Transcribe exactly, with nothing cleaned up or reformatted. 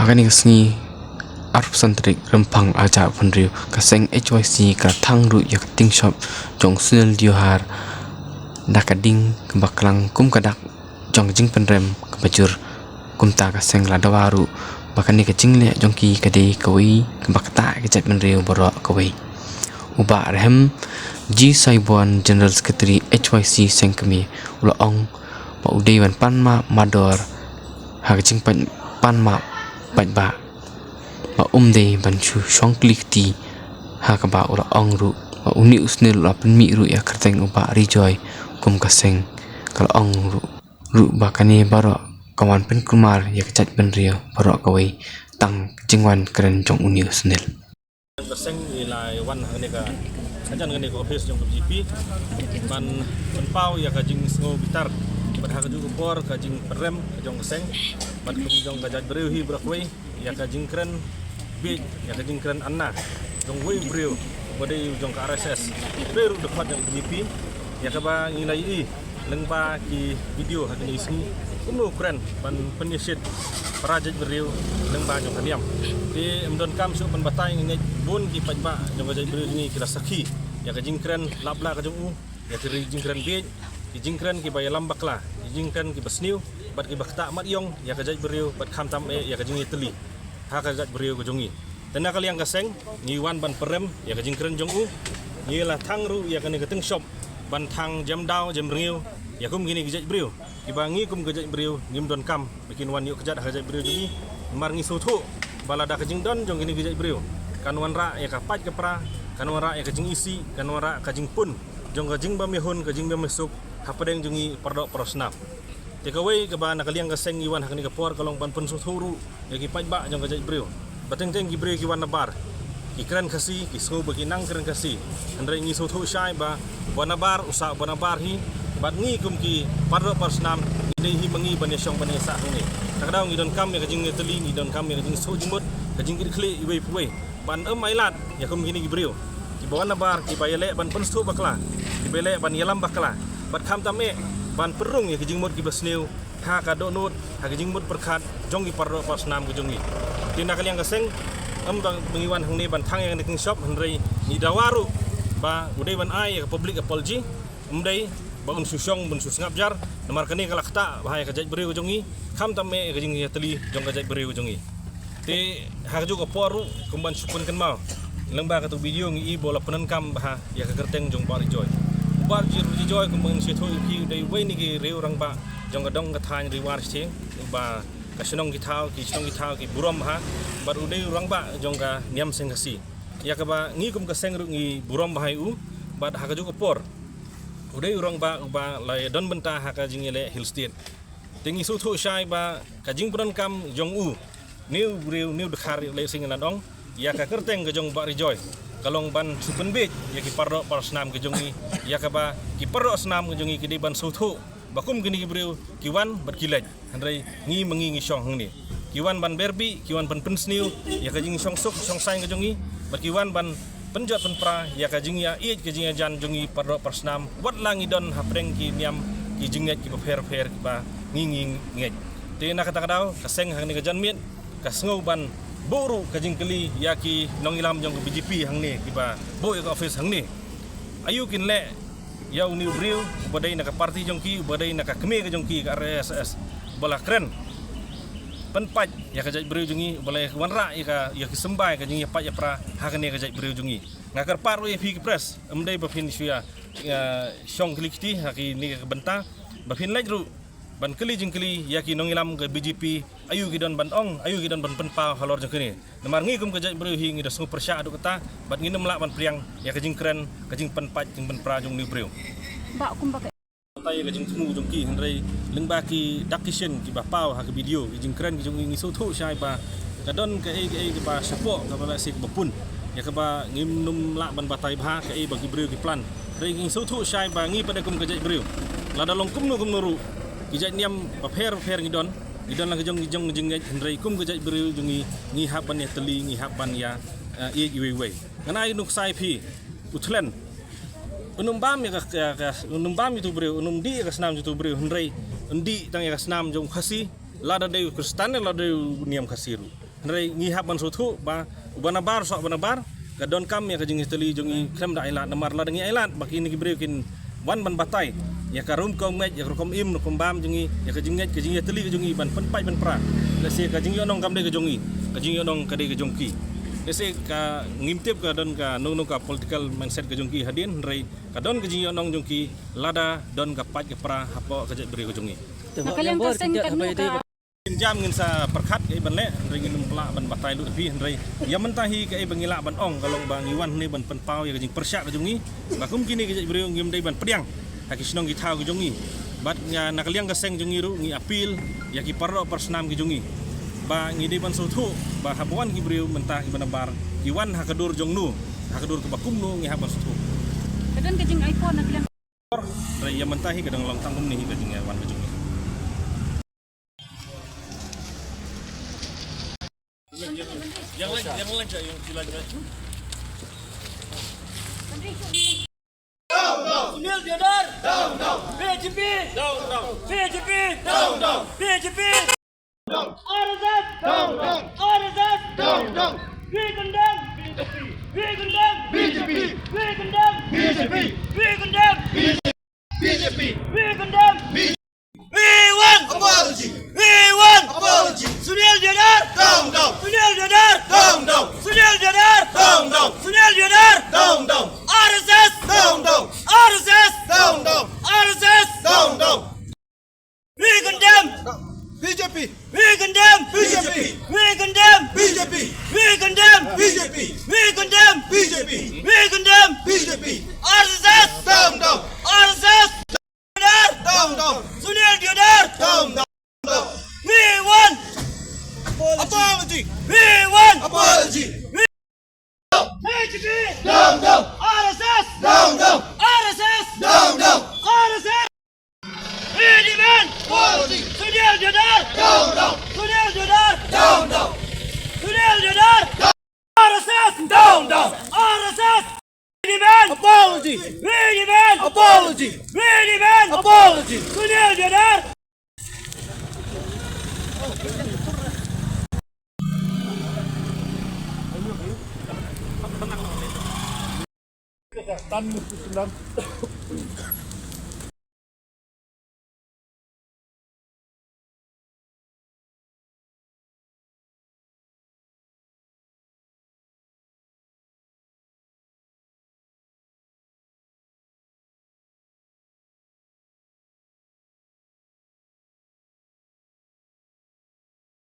Kane ka sngi arphew san tarik Rymphang arhajar arphew hynriew, ka seng H Y C ka la thang ruh ïa ka tyngshop jong u Sunil Diohar da ka ding kaba klang kum ka dak jong ka jingpynrem kaba jur. Kumta ka seng ka la dawa ruh ba kane ka jingleh jong ki ka dei kawei kaba ktah ïa ka jaitbynriew baroh kawei. U Bah Rehem G Saibon, General Secretary H Y C seng kmie, u la ong ba u dei ban pan map mardor ha ka jingpan map paidbah, ba um dei ban shu shong kli kti, ha kaba u la ong ruh ba une u Sunil u la pynmih ruh ïa ka kyrteng u Bah Rijoy kum ka seng. Ka la ong ruh, ruh ba kane baroh ka wan pynkulmar ïa ka jaitbynriew baroh kawei tang ka jingwan kren jong une u Sunil. Ka seng ngi la wan ha kane ka, hajan kane ka office jong ka B J P ban pynpaw ïa ka jingsngew bitar bad ha kajuh ka por ka jingpynrem ka jong ka seng bad kum jong ka jaitbynriew hi baroh kawei ïa ka jingkren bieit, ïa ka jingkren anna jong uwei u briew uba dei jong ka R S S, uba dei ruh dkhot jong ka B J P, ïa kaba ngi la ïohi lyngba ki video ha kine ki sngi kumno u kren ban pynïashit para jaitbynriew lyngba jong ka niam. Te ym donkam shuh ban batai, ngi ngeit bun ki paidbah jong ka jaitbynriew jong ngi ki la sakhi ïa ka jingkren lap la ka jong u, ïa ki jingkren bieit, ki jingkren kiba ïalam bakla, ki jingkren kiba sniew bad kiba ktah mat ïong ïa ka jaitbynriew bad khamtam eh ïa ka jingïatylli ha ka jaitbynriew ka jong ngi. Te na ka liang ka seng ngi wan ban pynrem ïa ka jingkren jong u. Ngi la thang ruh ïa kane ka tyngshop ban thang jem daw jem rngiew ïa kum kine ki jaitbynriew kiba ngi kum ka jaitbynriew ngim donkam ba kin wan ïoh kjat ha ka jaitbynriew jong ngi. Namar ngi sngewthuh ba lada ka jingdon jong kine ki jaitbynriew kan wanrah ïa ka paid ka pra, kan wanrah ïa ka jingisih, kan wanrah ka jingpun jong ka jingbymïahun ka jingbymïasuk hapdeng jong ngi paradoh parasnam. Te kawei kaba na ka liang ka seng ngi wan ha kane ka por ka long ban pynsngewthuh ruh ïa ki paidbah jong ka jaitbynriew ba teng teng ki briew ki wan nabar, ki kren Khasi, ki sngew ba ki nang kren Khasi. Hynrei ngi sngewthuh shai ba u ba nabar u sah u ba nabar hi bad ngi kum ki paradoh parasnam ngi dei hi ma ngi ban ïashong ban ïasah hangne. Kata ka daw ngi donkam ïa ka jingïatylli, ngi donkam ïa ka jingsuk jingmut, ka jingkitkhlieh iwei pa iwei ban ym ailad ïa kum kine ki briew kiba wan nabar, kiba ïaleh ban pynsngewthuh bakla, kiba ïaleh ban ïalam bakla bad khamtam eh ban pynrung ïa ki jingmut kiba sniew ha ka dohnud, ha ki jingmut pyrkhat jong ki paradoh parasnam ka jong ngi. Te na ka liang ka seng ym ba ngi wan hangne ban thang ïa kane ka tyngshop, hynrei ngi dawa ruh ba u dei ban ai ïa ka public apology, ym dei ba un shu shong ban shu sngap jar, namar kane ka la ktah bha ïa ka jaitbynriew ka jong ngi, khamtam eh ïa ka jingïatylli jong ka jaitbynriew ka jong ngi. Te ha kajuh ka por ruh kum ban shu pynkynmaw lyngba katu ka video ngi i ba u la pyndonkam bha ïa ka kyrteng jong u Bah Rijoy. U Bah Rijoy kum ban shu ïathuh ïa phi u dei uwei na ki riew rangbah jong ka dong ka thaiñ Ri War Shiteng, uba ka shnong ki thaw, ki shnong ki thaw ki burom bha bad u dei u rangbah jong ka niam seng Khasi. Ïa kaba ngi kum ka seng ruh ngi burom bha ïa u bad ha kajuh ka por u dei u rangbah uba la ïadon bynta ha ka jingïaleh Hill State. Te ngi sngewthuh shai ba ka jingpyndonkam jong u, une u briew, une u dkhar, lehse ngi lah ban ong, ïa ka kyrteng ka jong u Bah Rijoy ka long ban shu pynbiej ïa ki paradoh parasnam ka jong ngi, ïa kaba ki paradoh snam ka jong ngi ki dei ban sngewthuh ba kum kine ki briew ki wan bad ki leit, hynrei ngi ma ngi ngi shong hangne. Ki wan ban berbih, ki wan ban pynsniew ïa ka jingshongsuk shongsaiñ ka jong ngi bad ki wan ban pynjot pynpra ïa ka jingïaieit ka jingïajan jong ngi paradoh parasnam, wat la ngi don hapdeng ki niam ki jingngeit kiba pher pher kiba ngi ngi ngeit. Te na kata ka daw ka seng hangne ka janmiet ka sngew ban buh ruh ka jingkylli ïa ki nongïalam jong ka B J P hangne kiba buh ïa ka office hangne. Aïu kin leh ïa une u briew uba dei na ka party jong ki, uba dei na ka kmie ka jong ki ka R S S, uba la kren pynpait ïa ka jaitbynriew jong ngi, uba la wanrah ïa ka, ïa ki symbai ka jingïapait ïapra ha kane ka jaitbynriew jong ngi. Nga kyrpad ruh ïa phi ki press, ym dei ba phin shu ïa, ïa shong kli kti ha kine ka bynta, ba phin leit ruh ban kylli jingkylli ïa ki nongïalam ka B J P, aïu ki don ban ong, aïu ki don ban pynpaw halor jong kane. Namar ngi kum ka jaitbynriew hi ngi da sngew pyrshah haduh katta bad ngim lah ban pdiang ïa ka jingkren, ka jingpynpait, jingpynpra jong une u briew. Ba kumba ka tai ka jingthmu jong ki, hynrei lyngba ki dak ki shin kiba paw ha ka video, ki jingkren ki jong ngi, ngi sngewthuh shai ba ka don kaei kaei kaba shapoh, kaba lehse kaba pun, ïa kaba ngim lah ban batai bha kaei ba ki briew ki plan. Hynrei ngi sngewthuh shai ba ngi pat kum ka jaitbynriew, lada long kumno kumno ruh, ki jait niam bapher bapher ngi don, ngi don la ka jong ki jong jingngeit, hynrei kum ka jaitbynriew jong ngi, ngi hap ban ïatylli, ngi hap ban ïa, eh, ïeit iwei iwei. Ngan ai nuksa ïa phi u thlen. Un ym bam ïa ka, ka, ka, un ym bam ïa utu u briew, un ym dih ïa ka snam jong utu u briew, hynrei un dih tang ïa ka snam jong u Khasi, lada dei u Khristan, lada dei u niam Khasi ruh. Hynrei ngi hap ban sngewthuh ba uba nabar shuwa uba nabar, ka donkam ïa ka jingïatylli jong ngi khlem da ailad, namar lada ngi ailad ba kine ki briew kin wan ban batai ïa ka rukom ngeit, ïa ka rukom im rukom bam jong ngi, ïa ka jingngeit ka jingïatylli ka jong ngi ban pynpait ban pra. Lehse ka jingïohnong kam dei ka jong ngi, ka jingïohnong ka dei ka jong ki. Lehse ka ngim tip ka don kano kano ka political mindset ka jong ki hadien, hynrei ka don ka jingïohnong jong ki lada don ka pait ka pra hapoh ka jaitbynriew ka jong ngi. Na ka liang ka seng katno ka Ngin jam ngin sa pyrkhat kaei ban leh, hynrei ngin ym lah ban batai lut ha phi, hynrei ïa mynta hi kaei ba ngi lah ban ong ka long ba ngi wan hangne ban pynpaw ïa ka jingpyrshah ka jong ngi ba kum kine ki jaitbynriew ngim dei ban pdiang ha ki shnong ki thaw ki jong ngi. Bad nga na ka liang ka seng jong ngi ruh ngi appeal ïa ki paralok parsnam ki jong ngi ba ngi dei ban sngewthuh ba haba wan ki briew mynta kiba nabar ki wan ha ka dur jong no, ha ka dur kaba kumno ngi hap ban sngewthuh. Ka don ka jingai por na ka liang. Hynrei ïa mynta hi ka dang long tang kumne hi ka jingwan ka jong ngi. Yang lain, yang lain, yang lain. Sunil Jadar. Down, down. B J P. Down, down. B J P. Down, down. B J P. Down. R S S. Down, down. R S S. Down, down. We condemn. B J P. We condemn. B J P. We condemn. B J P. We condemn. B J P. We condemn. B J P. We want apology. We want apology. Sunil Jadar. Down, down. Sunil Jadar. Down, down. Sunil Jadar. Down, down. Sunil Jadar. Down, down. R S S. Down, down. R S S. Down, down. R S S. Down, down. We condemn. B J P. We condemn. B J P. We condemn. B J P. We condemn. B J P. We condemn. B J P. We condemn. B J P. R S S. Down, down. R S S. Jadar. Down, down. Sunil Jadar. Down, down. We want apology. We want apology. We B J P. Down, down. R S S. Down, down. R S S. Down, down. R S S. We demand apology. Sunil Jadar. Down, down. Sunil Jadar. Down, down. Sunil Jadar. R S S. Down, down. R S S. We demand apology. We demand apology. We demand apology. Sunil Jadar. Tan